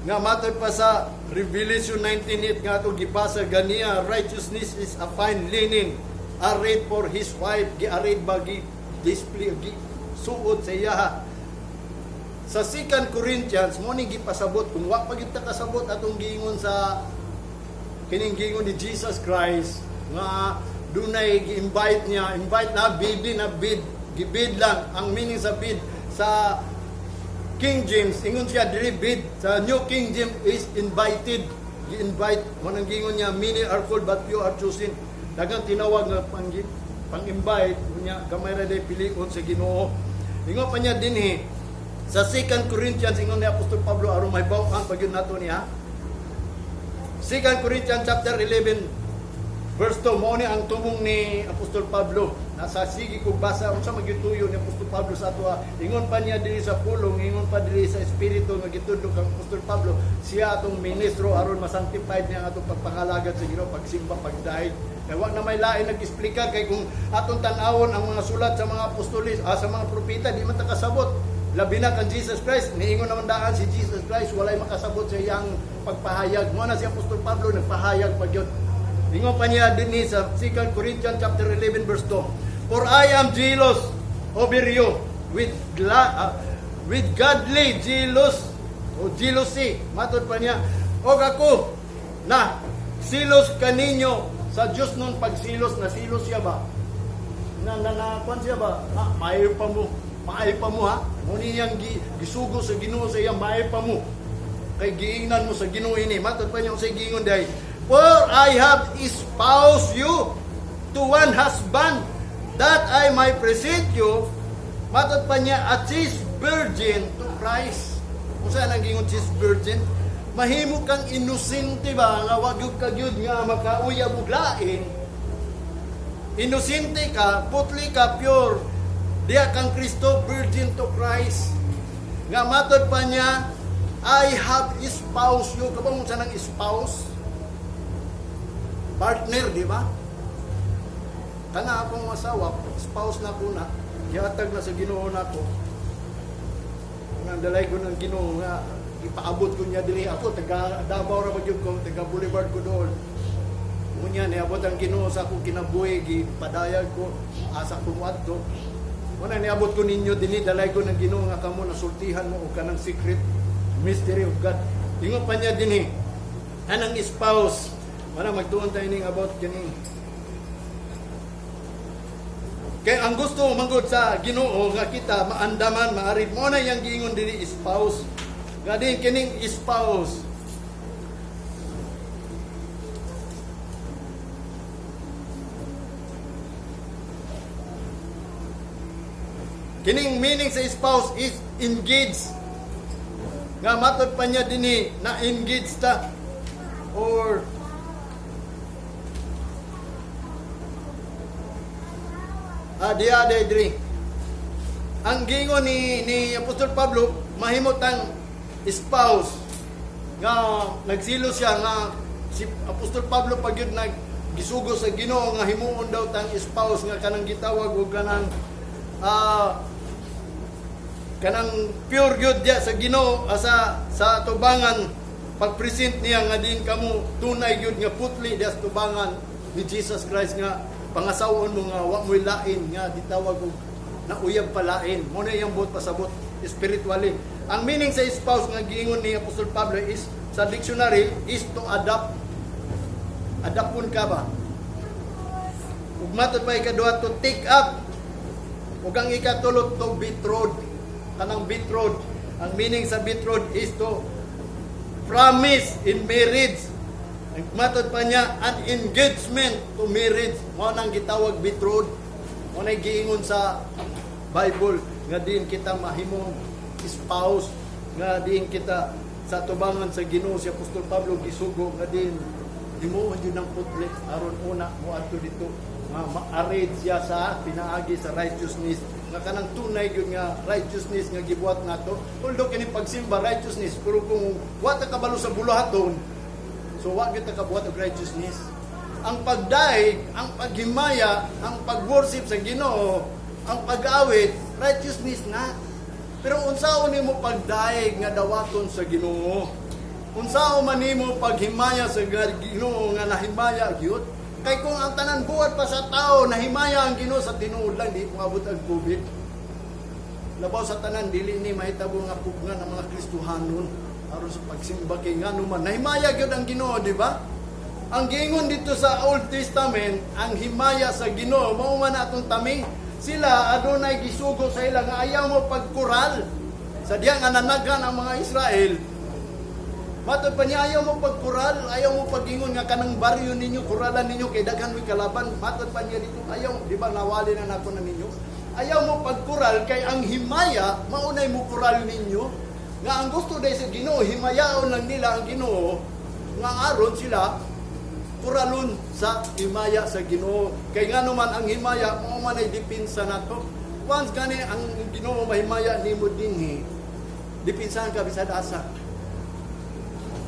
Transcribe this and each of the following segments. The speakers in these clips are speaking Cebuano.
Nga matod pa sa Revelation 19:8 nga ato gibasa ganiya, righteousness is a fine linen arrayed for his wife. Gi-arrayed ba, gi display, gi suot sa iyaha. Sa 2 Corinthians mo ni gipasabot kung wa pa gyud ta kasabot atong giingon sa kining giingon ni Jesus Christ nga dunay gi-invite niya, invite na baby na bid, gibid lang. Ang meaning sa bid sa King James, ingon siya diri bid, sa New King James is invited, gi-invite. Mo nang giingon niya, "Many are called but few are chosen." Daghang tinawag nga pang invite, unya gamay ra day pilion sa Ginoo. Ingon pa niya dinhi sa 2 Corinthians, ingon ni Apostol Pablo aron may baw-an pag yun nato niya. 2 Corinthians chapter 11 verse 2, mao ni ang tumong ni Apostol Pablo. Nasa sige kog basa unsa magituyo ni Apostol Pablo sa ato. Ingon pa niya diri sa pulong, ingon pa diri sa espiritu nga gitudlo kang Apostol Pablo, siya atong ministro aron masanctified niya ang atong pagpangalagad sa Ginoo, pagsimba, pagdahig. Kay wa na may lain nag-explicar, kay kung atong tan-awon ang mga sulat sa mga apostolis, sa mga propeta, di man ta kasabot. Labi na kan Jesus Christ, niingon naman daan si Jesus Christ, walay makasabot sa iyang pagpahayag. Mo na si Apostol Pablo nagpahayag pag yun. Ingon pa niya dinhi sa 2 Corinthians chapter 11 verse 2. "For I am jealous over you with godly jealous o jealousy." Matod pa niya, og ako na silos kaninyo sa Diyos nun pagsilos, na silos siya ba? Na na na kwan siya ba? Ah, maayo pa mo. Maayo pa mo ha. Muni niyang gisugo sa Ginoo sa iya, maayo pa mo. Kay giingnan mo sa Ginoo ini. Matod pa niya sa giingon day. "For I have espoused you to one husband that I might present you," matod pa niya, "a chaste virgin to Christ." Kung saan ang gingon chaste virgin? Mahimo kang inosente ba nga wag gyud ka gyud nga makauyab og lain. Inosente ka, putli ka, pure. Diya kang Kristo, virgin to Christ. Nga matod pa niya, "I have espoused you." Kabang sa nang spouse? Partner, di ba? Kana akong asawa, spouse na ko na, gihatag na sa Ginoo nako. Nang dalay ko ng Ginoo nga ipaabot ko niya diri. Ako taga Davao ra magyud ko, taga Boulevard ko doon. Unya niabot ang Ginoo sa akong kinabuhi, gipadayag ko asa ko moadto. Muna niabot ko ninyo dinhi, dalay ko ng Ginoo nga kamo nasultihan mo og kanang secret mystery of God. Ingon pa niya dinhi, anang spouse, wala magtuon tayo ning about kining. Kay ang gusto manggod sa Ginoo nga kita maandaman, maarid mo na yang giingon dinhi spouse. Nga din kining spouse. Kining meaning sa spouse is engaged. Nga matod pa niya dinhi na engaged ta or diya diri. Ang gingon ni Apostol Pablo, mahimo tang spouse nga nagsilo siya nga si Apostol Pablo pag yun nag gisugo sa Ginoo nga himuon daw tang spouse nga kanang gitawag og kanang kanang pure gyud diya sa Ginoo, sa tubangan pag-present niya nga din kamo tunay gyud nga putli diya sa tubangan ni Jesus Christ nga pangasawon mo nga wa mo'y lain nga ditawag og nauyab palain. Mo na iyang buot pasabot spiritually. Ang meaning sa spouse nga giingon ni Apostol Pablo is sa dictionary is to adopt. Adapon ka ba? Ug matod pa ikaduha, to take up. Ug ang ikatulo, to betrothed. Kanang betrothed. Ang meaning sa betrothed is to promise in marriage. Ang matod pa niya, an engagement to marriage. Mao nang gitawag betrothed. Mao na giingon sa Bible nga diin kita mahimong spouse, nga diin kita sa tubangan sa Ginoo. Si Apostol Pablo gisugo nga diin himuon yun ng putli aron una moadto dito nga ma-arrange siya sa pinaagi sa righteousness nga kanang tunay gyud nga righteousness nga gibuhat nato. Although kini pagsimba righteousness, pero kung wa ta kabalo sa buluhaton, so wa gyud ta kabuhat og righteousness. Ang pagdaig, ang paghimaya, ang pag-worship sa Ginoo, ang pag-awit, righteousness na. Pero unsaon nimo pagdaig nga dawaton sa Ginoo? Unsaon man nimo paghimaya sa Ginoo nga nahimaya gyud? Kay kung ang tanan buhat pa sa tao nahimaya ang Ginoo, sa tinuod lang, di moabot ang COVID. Labaw sa tanan, dili ni mahitabo nga pugngan ang mga Kristohanon aron sa pagsimba, kay ngano man nahimaya gyud ang Ginoo, di ba? Ang giingon dito sa Old Testament, ang himaya sa Ginoo mao man atong taming. Sila adunay gisugo sa ila nga ayaw mo pagkural sa diya nga nanaghan ang mga Israel. Matod pa niya, ayaw mo pagkural, ayaw mo pag-ingon nga kanang baryo ninyo, kuralan ninyo, kay daghan mo'y kalaban. Matod pa niya dito, ayaw, di ba nawali na nako na ninyo? Ayaw mo pagkural, kay ang himaya, maunay mo kural ninyo. Nga ang gusto dahil sa Ginoo, himayaon lang nila ang Ginoo, nga aron sila, kuralon sa himaya sa Ginoo. Kay nga naman ang himaya, mao man ay depensa nato. Once gani ang Ginoo mahimaya nimo dinhi, depensahan ka bisag asa.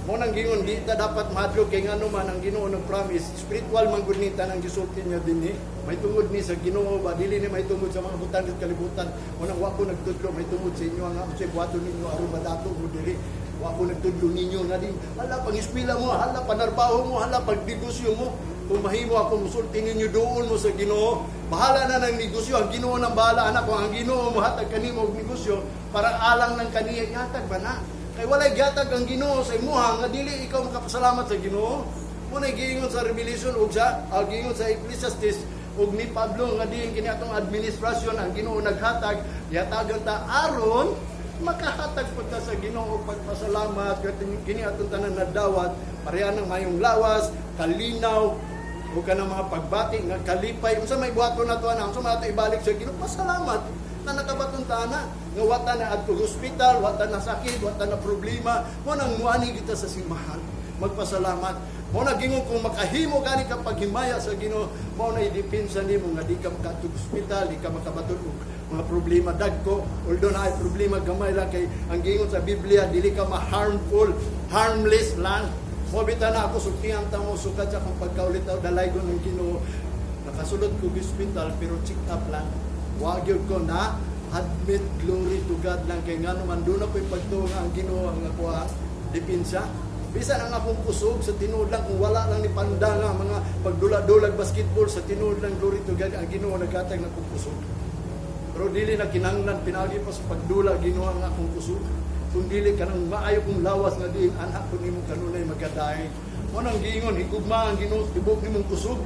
Mo nang gingon, di ta dapat mahadlok, kay ngano man ang Ginoo nag promise, spiritual man gud ni tanang gisulti niya dinhi. May tungod ni sa Ginoo ba, dili ni may tungod sa mga butang sa kalibutan. Mo nang wa ko nagtudlo may tungod sa inyo nga unsay buhaton ninyo aron madato mo diri. Wa ko nagtudlo ninyo nga din hala pang-eskwela mo, hala panarbaho mo, hala pagnegosyo mo. Kung mahimo ako musulti ninyo, duol mo sa Ginoo. Bahala na ng negosyo, ang Ginoo nang bahala anak ko, ang Ginoo mohatag kanimo og negosyo para alang ng kaniya, ihatag ba na? Kay walay gihatag ang Ginoo sa imuha nga dili ikaw makapasalamat sa Ginoo. Mo na giingon sa Revelation ug sa giingon sa Ecclesiastes ug ni Pablo nga diin kini atong administrasyon, ang Ginoo naghatag, gihatagan ta aron makahatag pud ta sa Ginoo pagpasalamat. Kini atong tanan nadawat pareha ng mayong lawas, kalinaw ug kanang mga pagbati nga kalipay. Unsa may buhaton nato ana? Unsa may ato ibalik sa Ginoo? Pasalamat na nakabaton ta na nga wata na adto hospital, wata na sakit, wata na problema. Mo nang muani kita sa simbahan magpasalamat. Mo na gingon, kung makahimo gani ka paghimaya sa Ginoo, mao na idepensa nimo nga di ka makadto ospital, di ka makabaton og mga problema dagko. Although na ay problema, gamay lang, kay ang gingon sa Biblia, dili ka ma-harmful, harmless lang. Mo bita na ako sultihan ta mo, sukad sa akong pagkaulit dalaygon ng Ginoo. Nakasulod ko ospital pero check up lang. Wa gyud ko na admit, glory to God lang, kay ngano man doon ako'y pagtuo nga ang Ginoo ang ako ang depensa. Bisan ang akong kusog, sa tinuod lang, kung wala lang ni panda nga mga pagdula-dulag basketball, sa tinuod lang, glory to God, ang Ginoo naghatag na akong kusog. Pero dili na kinahanglan pinagi pa sa pagdula Ginoo ang akong kusog. Kung dili kanang maayo kong lawas nga diin anak ko nimo kanunay magadayon. Mo nang giingon, higugma ang Ginoo tibok nimong kusog.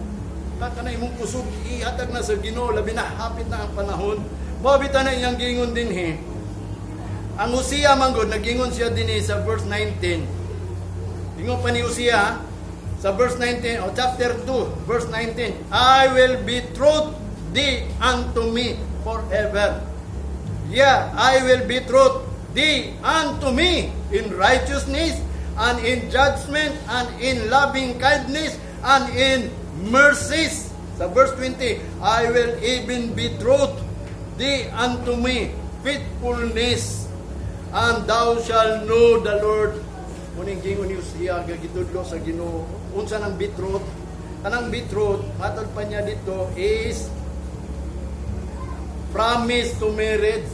Ka kana imong kusog ihatag na sa Ginoo, labi na hapit na ang panahon. Mao bitaw na iyang giingon dinhi. Ang Hosea manggod nagingon siya dinhi sa verse 19. Ingon pa ni Hosea sa verse 19 o chapter 2 verse 19, "I will betroth thee unto me forever. Yeah, I will betroth thee unto me in righteousness and in judgment and in loving kindness and in mercies." Sa verse 20, "I will even betroth thee unto me faithfulness, and thou shalt know the Lord." Muning gingon ni Hosea, gitudlo sa Ginoo. Unsa nang betroth? Kanang betroth, matod pa niya dito, is promise to marriage.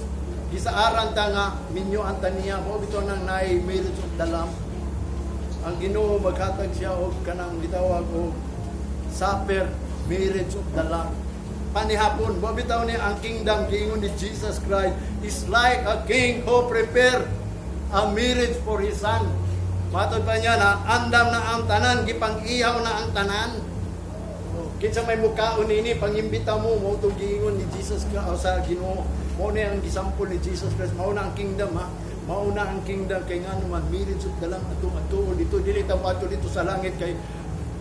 Gisaaran ta nga minyo ang taniya mo bitaw nang naay marriage of the Lamb. Ang Ginoo maghatag siya og kanang gitawag og supper, marriage of the Lamb. Panihapon, mo bitaw ni ang kingdom, giingon ni Jesus Christ, is like a king who prepare a marriage for his son. Matod pa niya na andam na ang tanan, gipang-ihaw na ang tanan. Oh, kinsa may mukaon nini, pangimbita mo. Mo to giingon ni Jesus Christ o sa Ginoo. Mao na ang gisampol ni Jesus Christ. Mao na ang kingdom, ha. Mao na ang kingdom, kay ngano man marriage of the Lamb atong atuon dito. Dili ta moadto dito sa langit kay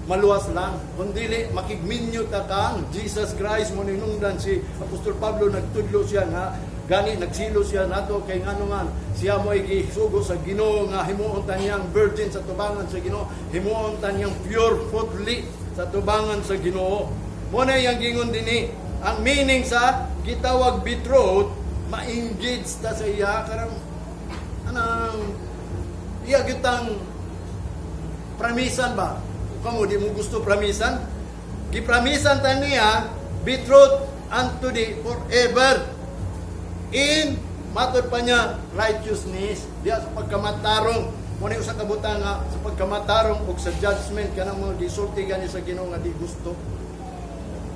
maluwas lang. Kung dili makigminyo ta kang Jesus Christ. Mo ninungdan si Apostol Pablo, nagtudlo siya nga gani nagsilo siya nato, kay ngano man siya mo ay gisugo sa Ginoo nga himuon ta niyang virgin sa tubangan sa Ginoo, himuon ta niyang pure putli sa tubangan sa Ginoo. Mo na iyang gingon dinhi, ang meaning sa gitawag betrothed, ma-engage ta sa iya, karang anang iya gitang pramisan ba? Kamo, di mo gusto pramisan? Gipramisan ta niya, betrothed unto thee forever in, matod pa niya, righteousness, diya sa pagkamatarong. Mo ni usa ka butang nga sa pagkamatarong ug sa judgment, kanang mga gisulti gani sa Ginoo nga di gusto.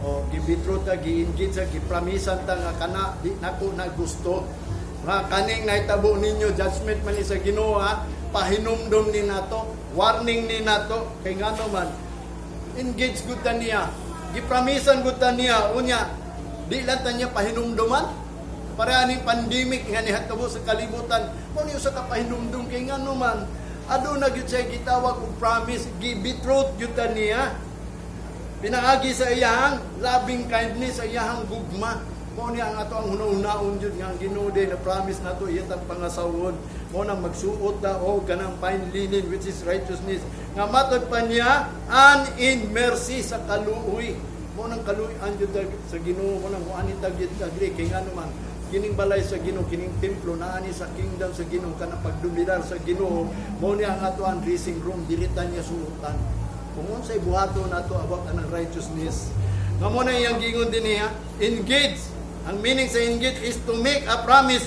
O gibetroth ta, gi-engage sa, gipramisan ta nga kana di nako na gusto. Nga kaning nahitabo ninyo, judgment man ni sa Ginoo ha, pahinumdom ni nato, warning ni nato. Kay ngano man, engage gud ta niya. Gipramisan gud ta niya. Unya di lang ta niya pahinumduman. Para aning pandemic nga nihatabo sa kalibutan, mo ni usa ka pahinumdum, kay ngano man, aduna gyud siya gitawag og promise, gibetroth gyud ta niya. Pinaagi sa iyang loving kindness, sa iyang gugma. Mo ni ang ato ang hunahunahon jud nga ang Ginoo din na promise nato iya tang pangasawon. Mo nang magsuot ta og kanang fine linen, which is righteousness. Nga matod pa niya, and in mercy, sa kaluoy. Mo nang kaluoy-an jud ta sa Ginoo, mo nang muani ta gyud agree, kay ngano man, kining balay sa Ginoo, kining templo naani sa kingdom sa Ginoo, kanang pagdominar sa Ginoo, mo ni ang ato ang dressing room, dili ta niya suotan kung unsay buhaton nato about anang righteousness. Nga mo na iyang giingon din niya, engage. Ang meaning sa engage is to make a promise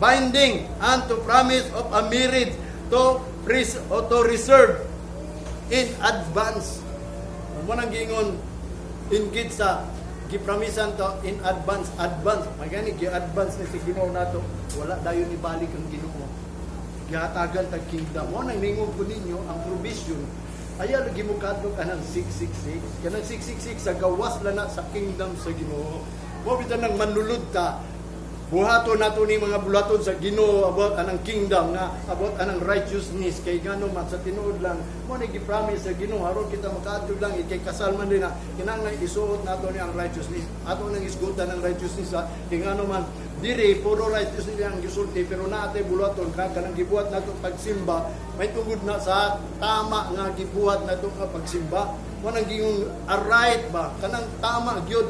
binding and to promise of a marriage, to pres o to reserve in advance. Mo nang giingon engage sa gipramisan to in advance, advance. Magani gi-advance ni si Ginoo nato, wala dayon ni balik ang Ginoo. Gihatagan tag kingdom. Mo nang ningon ko ninyo ang provision. Ayaw lagi mo kadlok anang 666. Kanang 666 sa gawas lang na sa kingdom sa Ginoo. Mo bitan nang manulod ta. Buhaton nato ni mga bulaton sa Ginoo about anang kingdom nga about anang righteousness, kay ngano man, sa tinuod lang, mo ni gi-promise sa Ginoo aron kita makaadto lang kay kasal man din na kinahanglan isuot nato ni ang righteousness. Ato nang isgutan ang righteousness ha, kay ngano man, diri puro righteousness ang gisulti, pero naa tay bulaton ka kanang gibuhat nato pagsimba may tungod na sa tama nga gibuhat nato nga pagsimba. Mo nang gingon a right ba, kanang tama gyud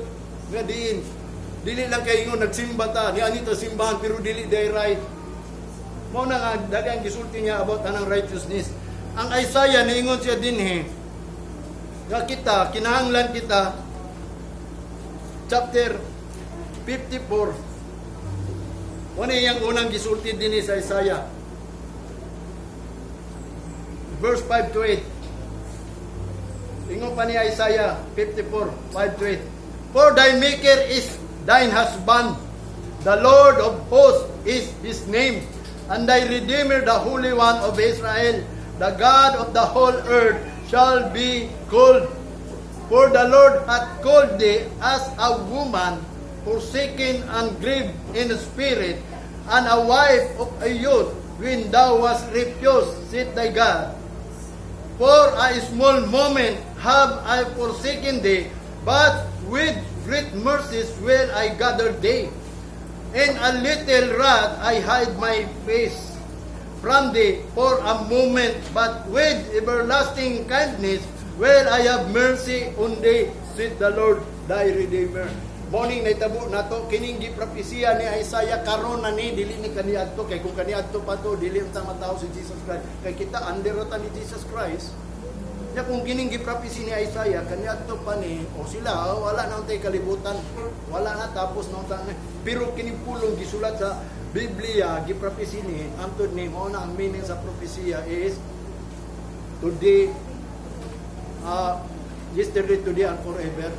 nga diin. Dili lang kay ingon nagsimba ta, ni ani ta simbahan, pero dili day right. Mao na nga daghang gisulti niya about anang righteousness. Ang Isaiah, niingon siya dinhi nga kita kinahanglan kita, chapter 54. Mo ni iyang unang gisulti dinhi sa Isaiah. Verse 5 to 8. Ingon pa ni Isaiah 54, 5 to 8. "For thy maker is thine husband, the Lord of hosts is his name, and thy Redeemer, the Holy One of Israel, the God of the whole earth shall be called. For the Lord hath called thee as a woman forsaken and grieved in spirit, and a wife of a youth when thou wast refused, saith thy God. For a small moment have I forsaken thee, but with great mercies will I gather thee. In a little wrath I hide my face from thee for a moment, but with everlasting kindness will I have mercy on thee, saith the Lord thy Redeemer." Morning naitabo nato kining gipropesiya ni Isaiah karon na ni, dili ni kaniadto, kay kung kaniadto pa to, dili unta matawo si Jesus Christ, kay kita under ta ni Jesus Christ. Ya kung kining gipropesy ni Isaiah kaniadto pa ni o sila, wala na untay kalibutan, wala na, tapos na unta na. Pero kining pulong gisulat sa Biblia, gipropesy ni antod ni. Mao na ang meaning sa propesiya is today, yesterday, today, and forever.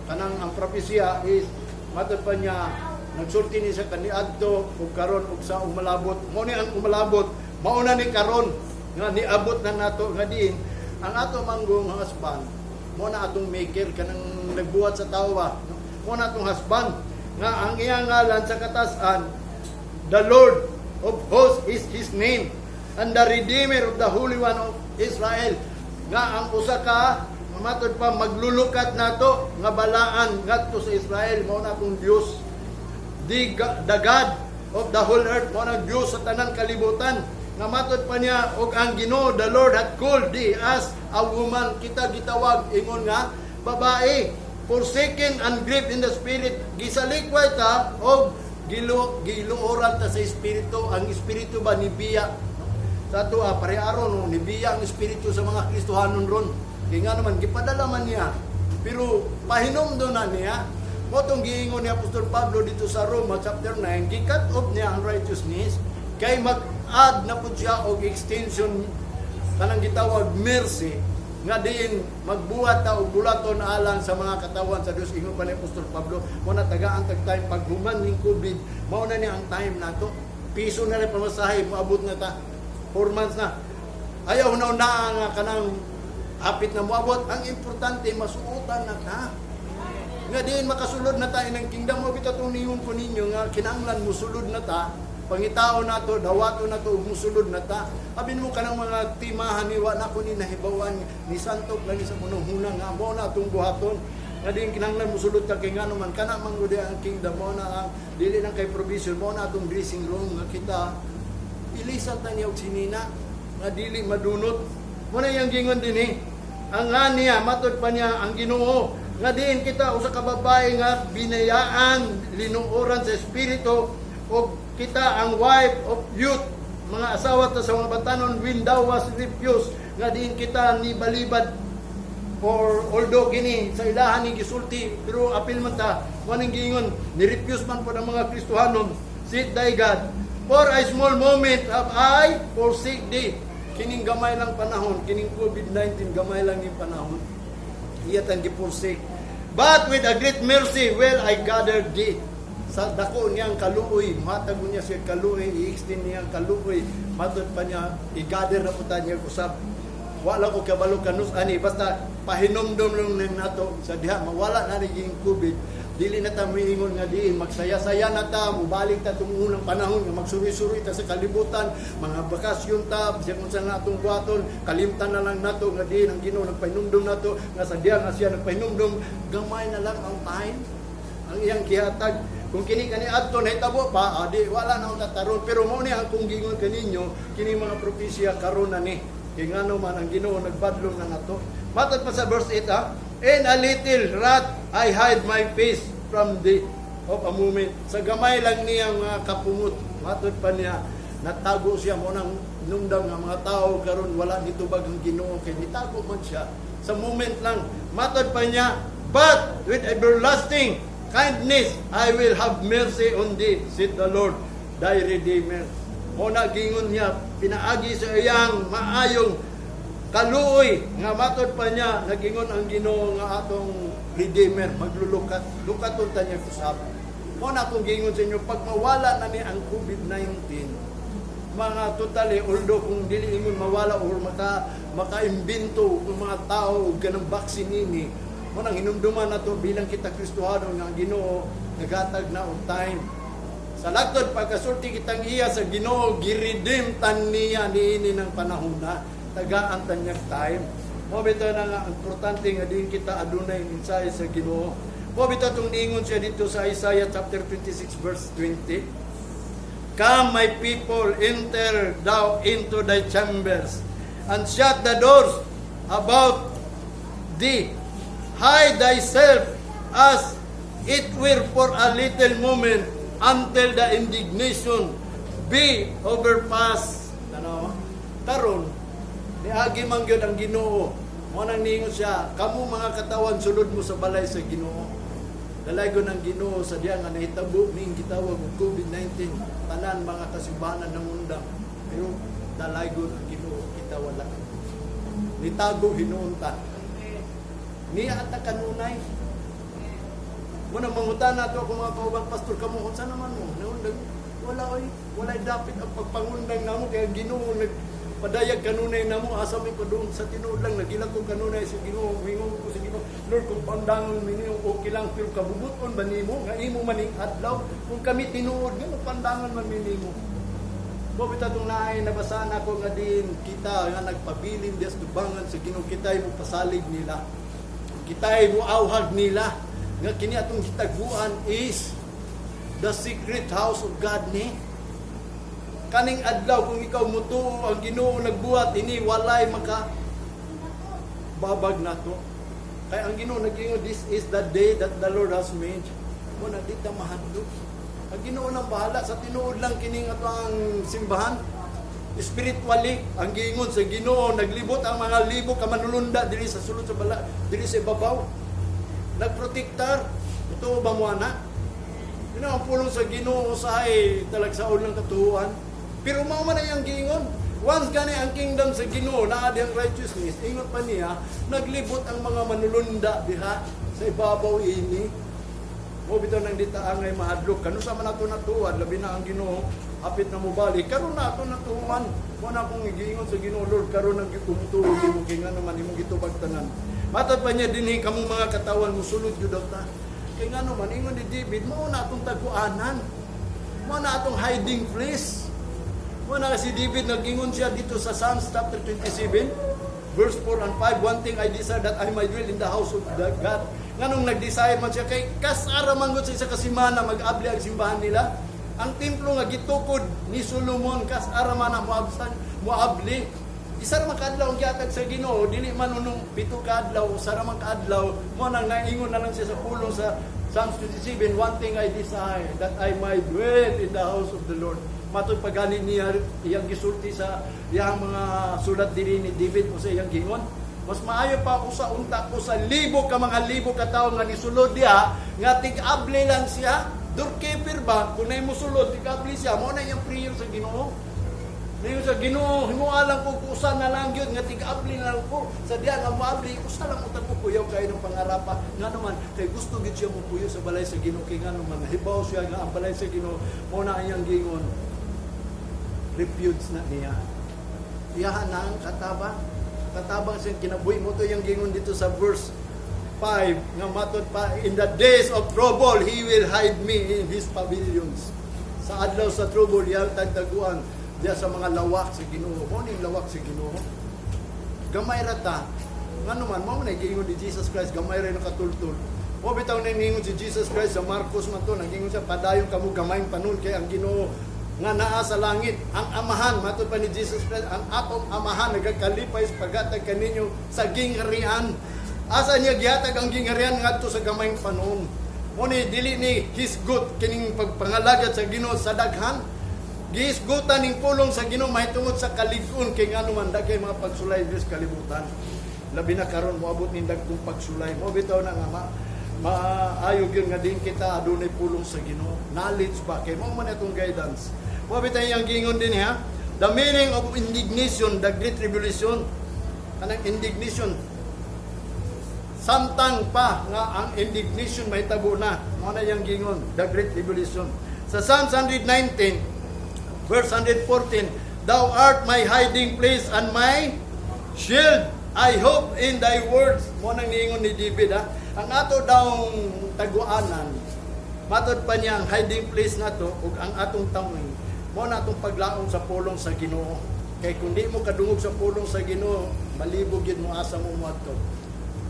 Kanang ang propesiya is matod pa niya, nagsulti ni sa kaniadto ug karon ug sa umalabot. Mao ni ang umalabot, mao na ni karon nga niabot na nato nga diin ang ato manggong husband, mo na atong maker, kanang nagbuhat sa tawo ba, no? Mo na atong husband nga ang iyang ngalan sa katasan, the Lord of hosts is his name, and the Redeemer of the Holy One of Israel, nga ang usa ka matod pa maglulukat nato nga balaan ngadto sa Israel, mao na atong Dios, the God of the whole earth, mao na Dios sa tanan kalibutan. Nga matod pa niya og ang Ginoo, the Lord hath called thee as a woman. Kita gitawag ingon nga babae, forsaken and grieved in the spirit. Gisalikway ta og giluoran ta sa espiritu. Ang espiritu ba ni biya sa ato, pare aron no, nibiya ang espiritu sa mga Kristohanon ron, kay nga naman gipadala man niya, pero pahinumdum na niya. Mo tong giingon ni Apostol Pablo dito sa Roma chapter 9, gi-cut off niya ang righteousness kay mag Nag-add na pud siya og extension, kanang gitawag mercy, nga diin magbuhat ta og bulaton alang sa mga katawan sa Dios. Ingon pa ni Apostol Pablo, mo na tagaan tag time paghuman ning COVID. Mao na ni ang time nato, piso na rin pamasahe, moabot na ta 4 months na. Ayaw na na nga kanang hapit na moabot. Ang importante, masuotan na ta nga diin makasulod na tayo ng kingdom. Mo bitaw tong ningon ko ninyo nga kinahanglan musulod na ta, pangitao nato, dawato nato ug musulod na ta. Abi mo kanang mga timahan ni wa na ko ni nahibawan ni santok lang ni sa kunong hunang nga mo na atong buhaton nga diin kinahanglan musulod ta, kay ngano man kana man gud ang kingdom. Mo na ang dili lang kay provision, mo na atong dressing room nga kita ilisan ta niya og sinina nga dili madunot. Mo na iyang gingon dinhi. Ang nga niya, matod pa niya ang Ginoo nga diin kita usa ka babae nga binayaan, linuoran sa espiritu, og kita ang wife of youth, mga asawa ta sa mga batanon, when thou was refused, nga diin kita ni balibad, or although kini sa ilahan ni gisulti, pero apil man ta. Mo ning giingon, ni refuse man pod ang mga Kristohanon. Saith thy God, for a small moment have I forsake thee. Kining gamay lang panahon, kining COVID-19, gamay lang ning panahon iya tang gi-forsake. But with a great mercy will I gather thee. Sa dako niyang kaluoy, matag niya siya kaluoy, i-extend niyang kaluoy, matod pa niya, i-gather na po ta niya usab. Wala ko kabalo kanus ani, basta pahinumdom lang ning nato sa diha mawala na ni COVID, dili na ta miingon nga diin magsaya-saya na ta, mubalik ta tong unang panahon nga magsuri-suri ta sa kalibutan, mga bakasyon ta, bisan kung saan na atong buhaton. Kalimtan na lang nato nga diin ang Ginoo nagpahinumdom nato nga sa diha nga siya nagpahinumdom, gamay na lang ang time ang iyang gihatag. Kung kini kani adto nahitabo pa, adi wala na akong tataron. Pero mao ni ang kung gingon kaninyo, kini mga propesya karon na ni. Kay ngano man ang Ginoo nagbadlong na nato. Matod pa sa verse 8 ha, "In a little wrath I hide my face from thee of a moment." Sa gamay lang niyang mga kapungot, matod pa niya, natago siya. Mo nang nungdam nga mga tao karon wala nitubag ang Ginoo kay nitago man siya sa moment lang. Matod pa niya, "But with everlasting kindness I will have mercy on thee, said the Lord thy Redeemer." Mo na gingon niya pinaagi sa iyang maayong kaluoy nga matod pa niya nagingon ang Ginoo nga atong Redeemer maglulukat, lukaton ta niya usab. Mo na akong gingon sa inyo, pag mawala na ni ang COVID-19, mga totally, although kung dili ingon mawala or maka maka-imbento ang mga tao og ganang vaccine ini, mo nang hinumduman nato bilang kita Kristohano nga ang Ginoo nagatag na og time. Sa lagtod pagkasulti kitang iya sa Ginoo, gi-redeem tan niya niini ng panahon na tagaan ta niya time. Mo bitaw na nga importante nga din kita adunay mensahe sa Ginoo. Mo bitaw tong niingon siya dito sa Isaiah chapter 26 verse 20. "Come, my people, enter thou into thy chambers, and shut the doors about thee. Hide thyself as it were for a little moment until the indignation be overpast." Ano? Karon, niagi man gyud ang Ginoo. Mo nang niingon siya, "Kamo mga katawan, sulod mo sa balay sa Ginoo." Dalaygon ang Ginoo sa diya nga nahitabo ning gitawag og COVID-19, tanan mga kasimbahanan ng undang. Pero dalaygon ang Ginoo, kita wala. Nitago hinuon ta. Niya ata kanunay. Muna mangutana to ako mga kauban, "Pastor, kamo unsa naman mo? Naundang?" Wala oy, walay dapit ang pagpangundang namo kay ang Ginoo nagpadayag kanunay namo. Asa may padung sa tinuod lang nagilak ko kanunay sa Ginoo. Mingon ko sa Ginoo, "Lord, kung pandangon mi nimo, okay lang, pero kabubuton ba nimo nga imo maning adlaw kung kami tinuod nga pandangon man mi nimo?" Mo bitaw tong naay nabasaan ako nga din kita nga nagpabilin dias tubangan sa Ginoo, kita mo pasalig nila. Kita mo awhag nila nga kini atong gitaguan is the secret house of God ni. Kaning adlaw kung ikaw mutuo ang Ginoo nagbuhat ini, walay maka babag nato. Kay ang Ginoo nag-ingon, "This is the day that the Lord has made." Mo na di ta mahadlok. Ang Ginoo nang bahala. Sa tinuod lang kining ato ang simbahan. Spiritually, ang giingon sa Ginoo, naglibot ang mga libo ka manulunda diri sa sulod sa bala, diri sa ibabaw. Nagprotektar. Ito ba mo ana? Yun ang pulong sa Ginoo, usahay talagsaon lang katuhuan. Pero mao man ang giingon. Once gani ang kingdom sa Ginoo naa diyang righteousness, ingon pa niya, naglibot ang mga manulunda diha sa ibabaw ini. Mo bitaw nang dita angay mahadlok kanu sa man ato natuan, labi na ang Ginoo hapit na mobalik. Karon na ato natuan. Mo na akong giingon sa Ginoo, "Lord, karon nang gikumtuo nimo kay ngano man imong gitubag tanan." Matod pa niya dinhi, kamong mga katawan, musulod gyud daw ta. Kay ngano man, ingon ni David, mao na atong taguanan. Mao na atong hiding place. Mao na si David, nagingon siya dito sa Psalms chapter 27 verse 4 and 5, "One thing I desire, that I might dwell in the house of the God." Nganong nag-desire man siya? Kay kasara man gud sa isa ka semana mag-abli ang simbahan nila. Ang templo nga gitukod ni Solomon, kasara man ang moabsan, moabli. Isa ra man kaadlaw ang gihatag sa Ginoo, dili man unong 7 ka adlaw, usa ra man kaadlaw. Mo nang naingon na lang siya sa pulong sa Psalms 27, "One thing I desire, that I might dwell in the house of the Lord." Matod pa gani niya iyang gisulti sa iyang mga sulat diri ni David o sa iyang gingon. Mas maayo pa usa unta ko sa libo ka mga libo ka tawo nga nisulod diha nga tig-abli lang siya. Doorkeeper ba, kung nay mosulod, tig-abli siya, mao na iyang prayer sa Ginoo. Ngayon sa Ginoo, himuha lang ko usa na lang yun, nga tig-abli na lang ko. Sa diya nga moabli, usa lang utang ko, kuyaw kayo ng pangarapa. Nga naman, kay gusto gid siya mo puyo sa balay sa Ginoo, kay nga naman, hibaw siya nga ang balay sa Ginoo, mao na iyang gingon, refuge na niya. Iyahan na ang katabang. Katabang siyang kinabuhi mo to yung gingon dito sa verse 5 nga matod pa, "In the days of trouble he will hide me in his pavilions." Sa adlaw sa trouble, iyang tagtaguan diya sa mga lawak sa Ginoo. Mo ning lawak sa Ginoo. Gamay ra ta. Ngano man, mao man ay giingon ni Jesus Christ, gamay ra nakatultol. Mo bitaw na ningon si Jesus Christ sa Marcos man to, nagingon siya, "Padayon kamo gamayng panon kay ang Ginoo nga naa sa langit, ang Amahan," matod pa ni Jesus Christ, "ang atong Amahan nagakalipay sa paghatag kaninyo sa gingharian." Asa niya gihatag ang gingharian? Ngadto sa gamayng panon. Mo ni dili ni hisgot kining pagpangalagad sa Ginoo sa daghan. Gihisgutan ning pulong sa Ginoo mahitungod sa kalig-on kay ngano man daghay mga pagsulay diri sa kalibutan. Labi na karon moabot ning dagkong pagsulay. Mo bitaw na nga maayo gyud nga din kita adunay pulong sa Ginoo. Knowledge ba kay mao man atong guidance. Mo bitaw iyang giingon din ha. The meaning of indignation, the Great Tribulation. Kanang indignation, samtang pa nga ang indignation mahitabo na, mao na iyang gingon, the Great Tribulation. Sa Psalms 119 verse 114, "Thou art my hiding place and my shield. I hope in thy words." Mo nang niingon ni David ha. Ang ato daw taguanan, matod pa niya, ang hiding place nato ug ang atong tawing, mo na atong paglaom sa pulong sa Ginoo. Kay kung di mo kadungog sa pulong sa Ginoo, malibog yun mo asa mo moadto.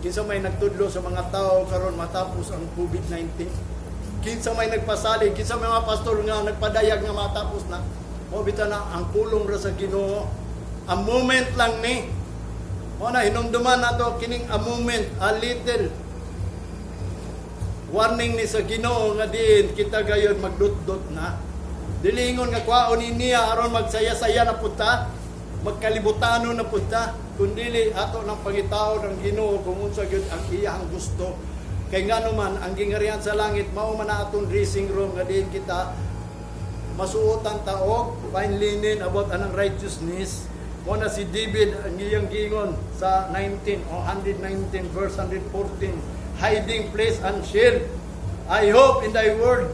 Kinsa may nagtudlo sa mga tao karon matapos ang COVID-19? Kinsa may nagpasalig? Kinsa may mga pastor nga nagpadayag nga matapos na? Mo bitaw na ang pulong ra sa Ginoo. A moment lang ni. Mo na hinumduman nato kining a moment, a little warning ni sa Ginoo nga diin kita gayon magdutdot na. Dilingon nga kwaon ni niya aron magsaya-saya na punta, magkalibutano na punta, kundili ato ng pangitao ng Ginoo kung unsa gyud ang iyang gusto. Kay ngano man, ang gingharian sa langit mao man na atong dressing room nga diin kita masuotan ta og fine linen about anang righteousness. Mo na si David ang iyang giingon sa 19 o 119 verse 114, "Hiding place and shield. I hope in thy word."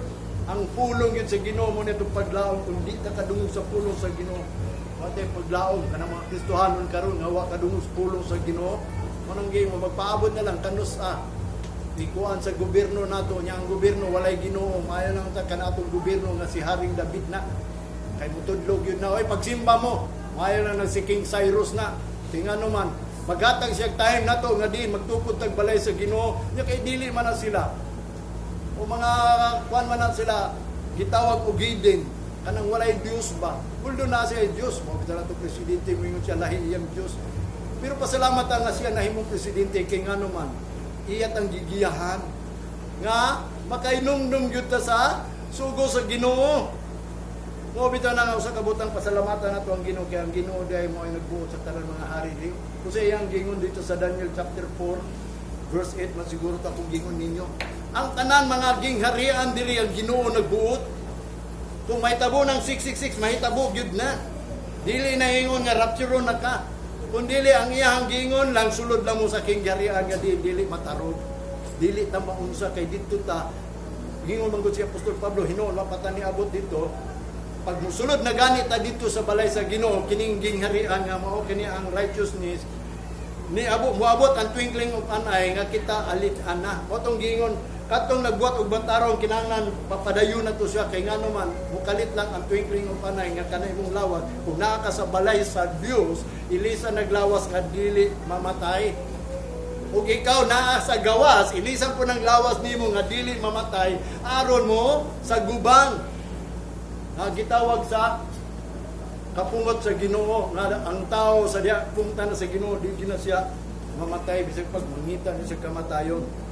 Ang pulong yun sa Ginoo mo nitong paglaom. Kung di ta kadungog sa pulong sa Ginoo, wa paglaom. Kanang mga Kristohanon karon nga wa kadungog sa pulong sa Ginoo, mo nang mo magpaabot na lang kanus a ikuan sa gobyerno nato nya. Ang gobyerno walay Ginoo, maayo lang ta kanatong gobyerno nga si Haring David na kay mutudlog yun na, "Oy, pagsimba mo." Maayo lang nang si King Cyrus na. Tingnan man maghatag siya time nato nga diin magtukod tag balay sa Ginoo nya, kay dili man na sila o mga kuan man na sila gitawag og hidden, kanang walay Dios ba. Although na siya Dios mo kita to presidente, moingon siya lahi iyang Dios, pero pasalamat nga siya nahimong presidente kay ngano man iyat ang gigiyahan nga makainumdum gyud ta sa sugo sa Ginoo. Mo bitaw na nga usa ka butang, pasalamatan nato ang Ginoo kay ang Ginoo diay mo ay nagbuot sa tanan mga hari di. Kung sa iyang gingon dito sa Daniel chapter 4 verse 8 man siguro ta kung gingon ninyo. Ang tanan mga gingharian diri, ang Ginoo nagbuot. Kung mahitabo ng 666, mahitabo gyud na. Dili na ingon nga rapture na ka. Kung dili, ang iyang giingon lang, sulod lang mo sa gingharian nga dili matarog. Dili ta maunsa kay didto ta. Gingon man gud si Apostol Pablo, hinuon wa pa ta niabot dito. Pag musulod na gani ta dito sa balay sa Ginoo, kining gingharian nga mao kini ang righteousness, ni abo moabot ang twinkling of an eye nga kita alit ana. Mao tong giingon katong nagbuhat og matarong, kinahanglan papadayon na to siya, kay ngano man mukalit lang ang twinkling of an eye nga kana imong lawas, kung naa ka sa balay sa Dios, ilisa naglawas nga dili mamatay, ug ikaw naa sa gawas, ilisan po ng lawas nimo nga dili mamatay aron mo sa gubang nga gitawag sa kapungot sa Ginoo, nga ang tao sa diya punta na sa Ginoo, di na siya mamatay bisag pag mangita niya sa kamatayon.